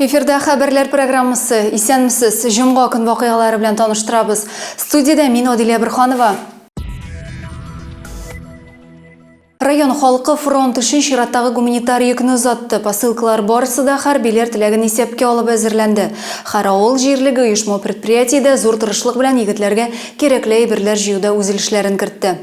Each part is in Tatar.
Эфирда хәбәрләр программасы. Исәнмесез. Җомга көн вакыйгалары белән таныштырабыз. Студиядә мин Адилә Борханова. Район халкы фронт өчен чираттагы гуманитар йөкне озатты. Посылкалар барысы да хәрбиләр теләген исәпкә алып әзерләнде. Һәр авыл җирлеге, оешма-предприятие дә зур тырышлык белән егетләргә кирәкле әйберләр җыюда үз өлешләрен кертте.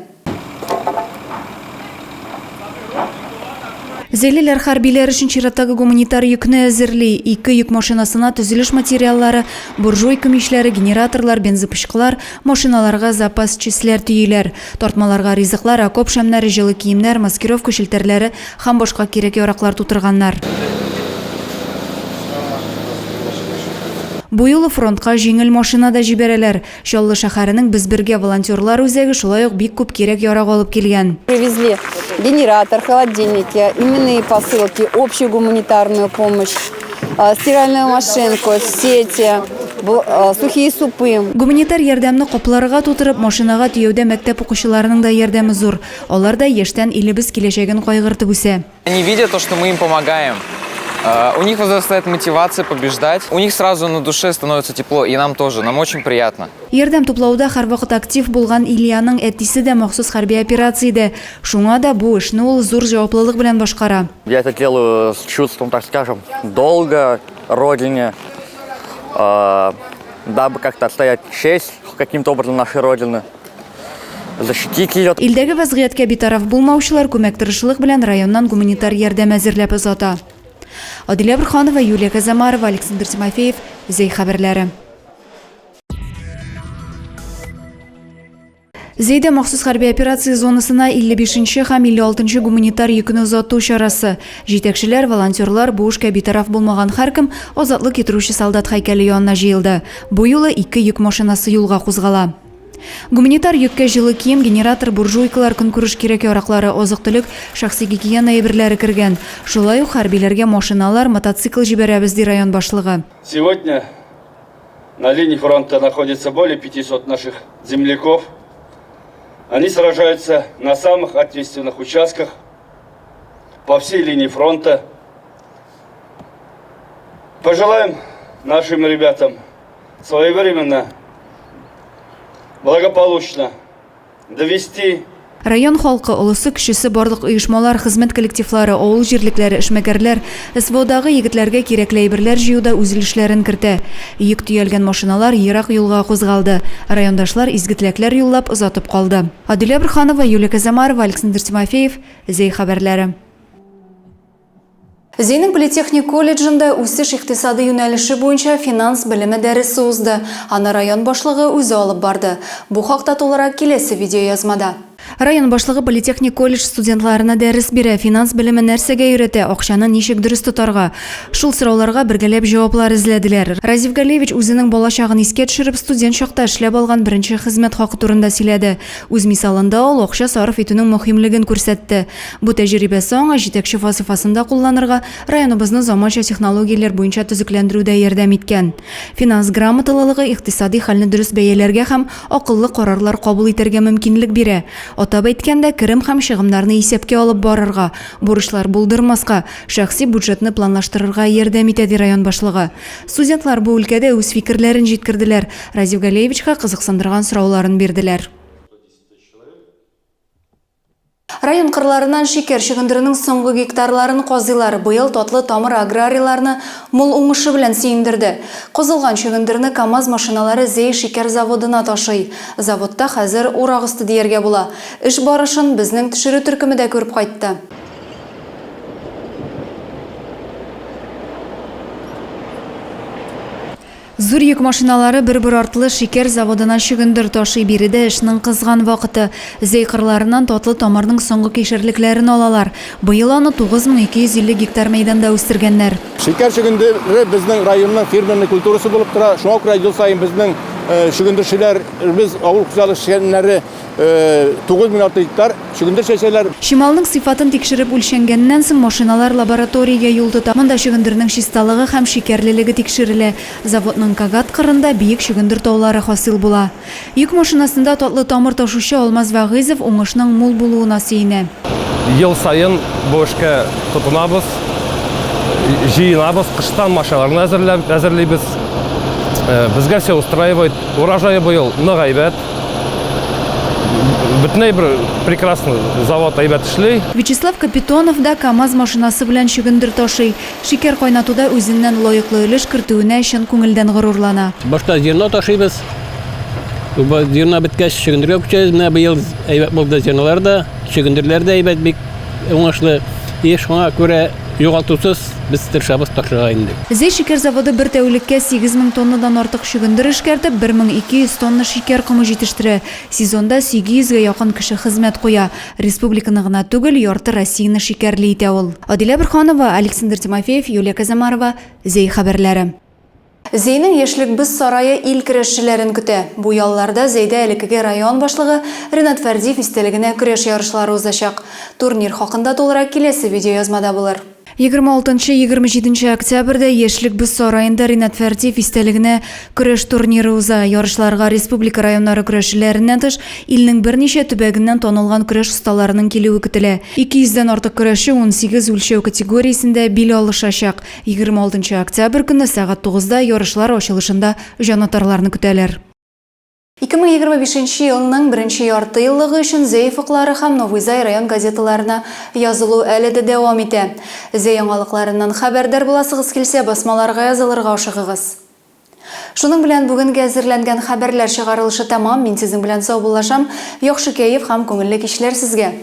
Зәйлеләр хәрбиләр өчен чираттагы гуманитар йөкне әзерли. Ике йөк машинасына төзелеш материаллары, буржуйка мичләре, генераторлар, бензопычкылар, машиналарга запас частьләр төйиләр. Тартмаларга ризыклар, окоп шәмнәре, җылы киемнәр, маскировка челтәрләре һәм башка кирәк-яраклар тутырганнар. Бу юлы фронтка җиңел машина да җибәрәләр. Чаллы шәһәренең Без бергә волонтерлар үзәге шулай ук бик күп кирәк-ярак алып килгән. Привезли генератор, холодильники, именные посылки, общую гуманитарную помощь, стиральную машинку, сети, сухие супы. Гуманитар ярдәмне капларга тутырып, машинага төяүдә мәктәп укучыларының да ярдәме зур. Алар да яшьтән илебез киләчәген кайгыртып үсә. Они видят то, что мы им помогаем. У них возрастает мотивация побеждать. У них сразу на душе становится тепло, и нам тоже. Нам очень приятно. Ярдәм туплауда һәрвакыт актив булган Ильяның әтисе дә махсус хәрби операциядә. Шуңа да бу эшне ул зур җаваплылык белән башкара. Я это делаю с чувством, так скажем, долга Родине, дабы как-то отстоять честь каким-то образом нашей Родины. Защитить ее. Илдәге вәзгыятькә битараф булмаучылар күмәк тырышлык белән районнан гуманитар ярдәм әзерләп озата. Адилә Борһанова, Юлия Казамарова, Александр Тимофеев, Зәй хәбәрләре. Зәйдә махсус хәрби операция зонасына 55 нче һәм 56 нчы гуманитар йөкне озату чарасы. Җитәкчеләр, волонтерлар, бу эшкә битараф булмаган һәркем Азатлык китерүче солдат һәйкәле янына җыелды. Бу юлы ике йөк машинасы юлга кузгала. Гуманитар йөккә җылы кием, генератор, буржуйкалар, көнкүреш кирәк-яраклары, азык-төлек, шәхси гигиена әйберләре кергән. Шулай ук хәрбиләргә машиналар, мотоцикл җибәрәбез, ди район башлыгы. Сегодня на линии фронта находится более 500 наших земляков. Они сражаются на самых ответственных участках по всей линии фронта. Пожелаем нашим ребятам своевременно, благополучно довести Район халкы, олысы-кечесе, барлык оешмалар, хезмәт коллективлары, авыл җирлекләре, эшмәкәрләр СВОдагы егетләргә кирәкле әйберләр җыюда үз өлешләрен кертә. Йөк төялгән машиналар ерак юлга кузгалды. Райондашлар изге теләкләр юллап, озатып калды. Адилә Борһанова, Юлия Казамарова, Александр Тимофеев, Зәй хәбәрләре. Зәйнең политехник колледжында үсеш икътисады юнәлеше буенча финанс белеме дәресе узды. Аны район башлыгы үзе алып барды. Бу хакта тулырак киләсе видеоязмада. Район башлыгы политехник колледж студентларына дәрес бирә, финанс белеме нәрсәгә өйрәтә, акчаны ничек дөрес тотарга? Шул сорауларга бергәләп җаваплар эзләделәр. Разиф Галиевич үзенең балачагын искә төшереп, студент чакта эшләп алган беренче хезмәт хакы турында сөйләде. Үз мисалында ул акча сарыф итүнең мөһимлеген күрсәтте. Бу тәҗрибәсе аңа җитәкче вазыйфасында кулланырга, районыбызны заманча технологияләр буенча төзекләндерүдә ярдәм иткән. Финанс грамоталылыгы икътисади хәлне дөрес бәяләргә һәм акыллы карарлар кабул итәргә мөмкинлек бирә. Атап әйткәндә, керем һәм чыгымнарны исәпкә алып барырга, бурычлар булдырмаска, шәхси бюджетны планлаштырырга ярдәм итә, ди район башлыгы. Студентлар бу өлкәдә үз фикерләрен җиткерделәр, Разиф Галиевичка кызыксындырган сорауларын бирделәр. Район кырларыннан шикәр чөгендеренең соңгы гектарларын казыйлар. Быел татлы тамыр аграрийларны мул уңышы белән сөендерде. Казылган чөгендерне КАМАЗ машиналары Зәй шикәр заводына ташый. Заводта хәзер урак өсте дияргә була. Эш барышын безнең төшерү төркеме дә күреп кайтты. Зур йөк машиналары бер-бер артлы шикәр заводына чөгендер ташый. Биредә эшнең кызган вакыты. Зәй кырларыннан татлы тамырның соңгы кишәрлекләрен алалар. Быел аны 9250 гектар мәйданда үстергәннәр. Шикәр чөгендере безнең районның фирменный культурасы булып тора. Шуңа күрә ел саен безнең чөгендерчеләребез, авыл хуҗалыгы эшчәннәре 9600 гектар чөгендер чәчәләр. Чималның сыйфатын тикшереп үлчәнгәннән соң, машиналар лабораториягә юл тота. Монда чөгендернең чисталыгы һәм шикәрлелеге тикшерелә. Заводның Кагат кырында биек чөгендер таулары хасил була. Йөк машинасында татлы тамыр ташучы Алмаз Вәгыйзов уңышның мул булуына сөенә. Ел саен бу эшкә тотынабыз. җыенабыз, кыштан машиналарны әзерләп, әзерлибез. Э, безгә все устраивает. Урожай быел нык әйбәт. Бөтенләй бер прекрасный завод әйбәт эшли. Вячеслав Капитонов да КАМАЗ машинасы белән чөгендер ташый. Шикәр кайнатуда үзеннән лаеклы өлеш кертүенә чын күңелдән горурлана. Башта зерно ташыйбыз. Зерно беткәч, чөгендергә күчәбез. Менә быел әйбәт булды зернолар да, чөгендерләр дә әйбәт бик уңышлы. И шуңа күрә югалтусыз без тырышабыз ташырга инде. Зәй шикәр заводы бер тәүлеккә 8000 тоннадан артык чөгендер эшкәртеп, 1200 тонна шикәр комы җитештерә. Сезонда 800 гә якын кеше хезмәт куя. Республиканы гына түгел, ярты Россияне шикәрли итә ул. Адилә Борһанова, Александр Тимофеев, Юлия Казамарова, Зәй хәбәрләре. Зәйнең Яшьлек боз сарае ил көрәшчеләрен көтә. Бу ялларда Зәйдә элеккеге район башлыгы Ринат Фәрдиев истәлегенә көрәш ярышлары узачак. Турнир хакында тулырак киләсе видеоязмада булыр. 26 нчы-27 нче октябрьдә Яшьлек боз сараенда Ринат Фәрдиев истәлегенә көрәш турниры уза. Ярышларга республика районнары көрәшчеләреннән тыш, илнең берничә төбәгеннән танылган көрәш осталарының килүе көтелә. 200 дән артык көрәшче 18 үлчәү категориясендә бил алышачак. 26 нчы октябрь көнне сәгать тугызда ярышлар ачылышында җанатарларны көтәләр. 2025 нче елның беренче яртыеллыгы өчен Зәй офыклары һәм Новый Зай район газеталарына язылу әле дә дәвам итә. Зәй яңалыкларыннан хәбәрдар буласыгыз килсә, басмаларга язылырга ашыгыгыз. Шуның белән бүгенгә әзерләнгән хәбәрләр чыгарылышы тәмам. Мин сезнең белән саубуллашам. Яхшы кәеф һәм күңелле кичләр сезгә!